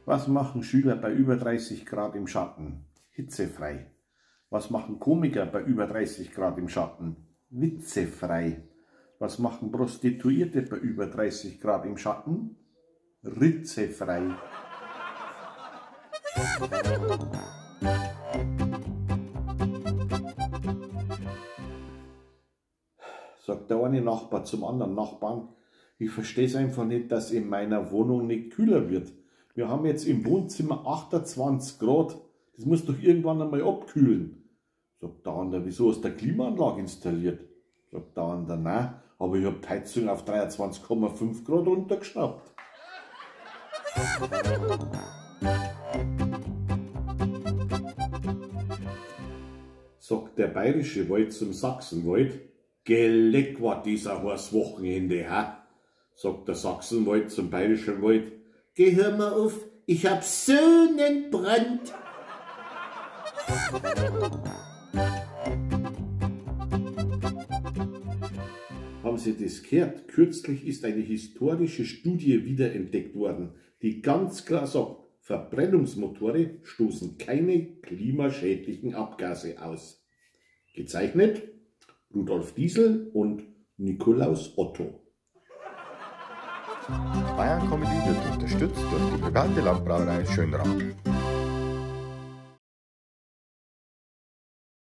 Was machen Schüler bei über 30 Grad im Schatten? Hitzefrei. Was machen Komiker bei über 30 Grad im Schatten? Witzefrei. Was machen Prostituierte bei über 30 Grad im Schatten? Ritzefrei. Sagt der eine Nachbar zum anderen Nachbarn, ich verstehe es einfach nicht, dass in meiner Wohnung nicht kühler wird. Wir haben jetzt im Wohnzimmer 28 Grad. Das muss doch irgendwann einmal abkühlen. Sagt der andere, wieso hast du eine Klimaanlage installiert? Sagt der andere, nein, aber ich habe die Heizung auf 23,5 Grad runtergeschraubt. Sagt der bayerische Wald zum Sachsenwald, geleck war dieser heiß Wochenende, ha? Sagt der Sachsenwald zum bayerischen Wald, geh hör mal auf, ich hab so nen Brand. Haben Sie das gehört? Kürzlich ist eine historische Studie wiederentdeckt worden, die ganz klar sagt, Verbrennungsmotore stoßen keine klimaschädlichen Abgase aus. Gezeichnet Rudolf Diesel und Nikolaus Otto. Bayern Comedy wird unterstützt durch die private Landbrauerei Schönrath.